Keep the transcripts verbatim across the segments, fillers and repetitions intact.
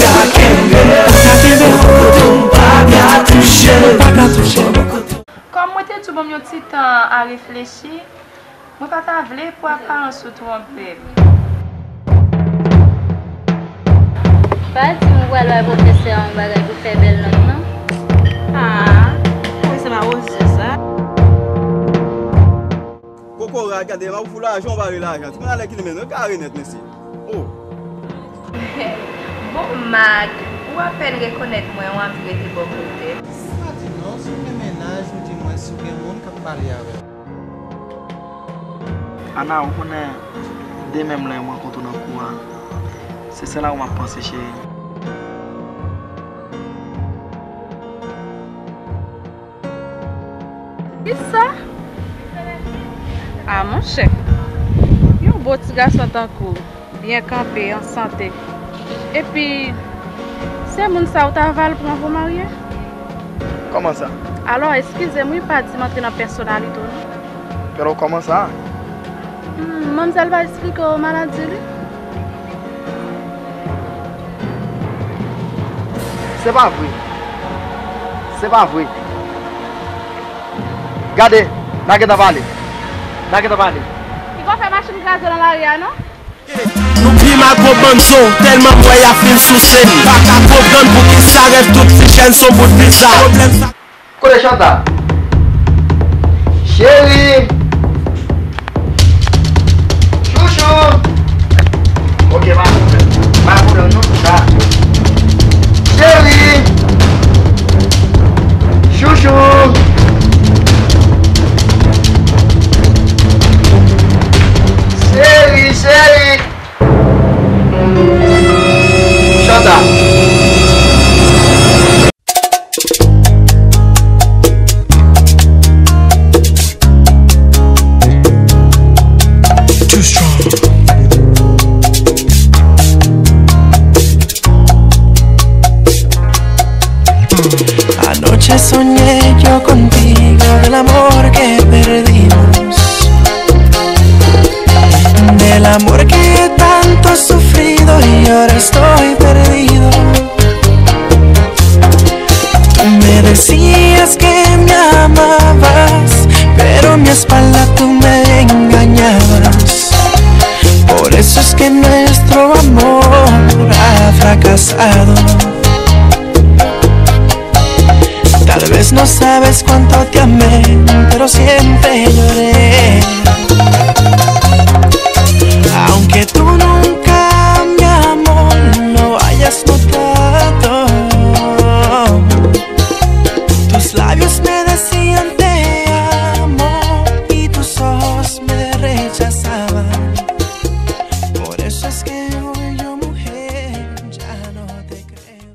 Ka kenbe, ka kenbe, m pa ka touche, m pa ka touche. Kòm mwen te di w ban m yon ti tan a reflechi, mwen pa ta vle pou aparans ou twonpe m. Pa di m ou pral bay pwofesè a yon bagay pou fè bèl nòt, non. Ah, pwofesè Mawozo sa. Kokorat, gade, m ap fout lajan, ou pa vle lajan. Ti pantalè ki li menm, nou kare nèt, mesye. Oh. Bon, Mak, ou apèn rekonèt mwen, w anvi rete bò kote. Sa di non, si w gen mennaj, ou di mwen si w gen moun k ap pale avè w. Ana, ou konnen, demen m lè m rankontre w nan kou a, se sèl a ou m ap panse, cheri. Kisa? A, monchè. Yon bon ti gason tankou w, byen kanpe, an sante. Epi, se moun sa ou ta va al pran pou marye? Kòman sa? Alò, eskize m wi, pa di m antre nan pèsonalite w, non. Pero, kòman sa? Hmm, manmzèl pa eksplike w maladi li? Se pa vre. Se pa vre. Gade, n a gentan pale. N a gentan pale. Li pa fè machin kraze nan lari a, non? Nou pi mal gwo bann zo, tèlman m wè y ap fin souse m. Pa ka konprann poukisa rèv tout ti jèn s on bout pizza. Pwoblèm sa. Kote Chanta? Cheri! Chouchou! Ok, pa pwoblèm. Pa pwoblèm non, Chanta. Cheri! Chouchou! Cheri, cheri! Chanta. Too strong. Anoche soñé yo contigo del amor que perdimos, del amor que tanto he sufrido y ahora estoy perdido. Tú me decías que me amabas, pero en mi espalda tú me engañabas. Por eso es que nuestro amor ha fracasado. Tal vez no sabes cuánto te amé, pero siempre lloré. Aunque tú nunca, mi amor, lo hayas notado, tus labios me decían te amo y tus ojos me rechazaban. Por eso es que hoy yo, mujer, ya no te creo.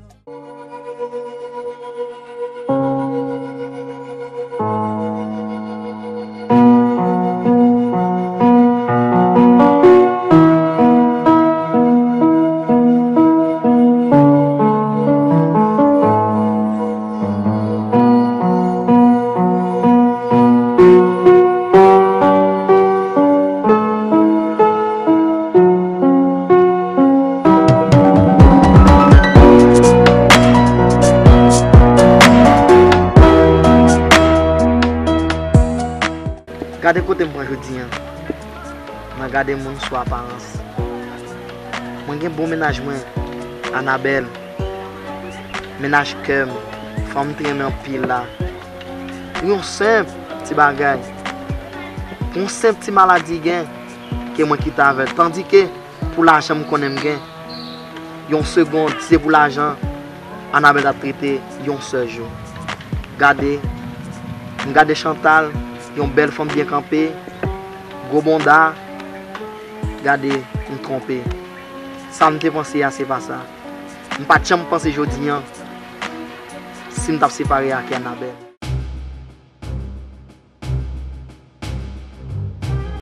Gade kote m pran jodi a. Mwen gade moun sou aparans. Mwen gen bon mennaj mwen, Anabèl. Mennaj kè m, fanm m te renmen anpil la. Pou yon senp ti bagay, pou yon senp ti maladi gen, ke mwen kite avè l. Tandike, pou lajan m konnen m gen, yon segond, si se pou lajan, Anabèl t ap trete yon sèl jou. Gade, m gade Chantal, yon bèl fanm byen kanpe, gwo bonda, gade, m twonpe. Sa m te panse a, se pa sa. M pa t janm panse jodi a, si m t ap separe ak Anabèl.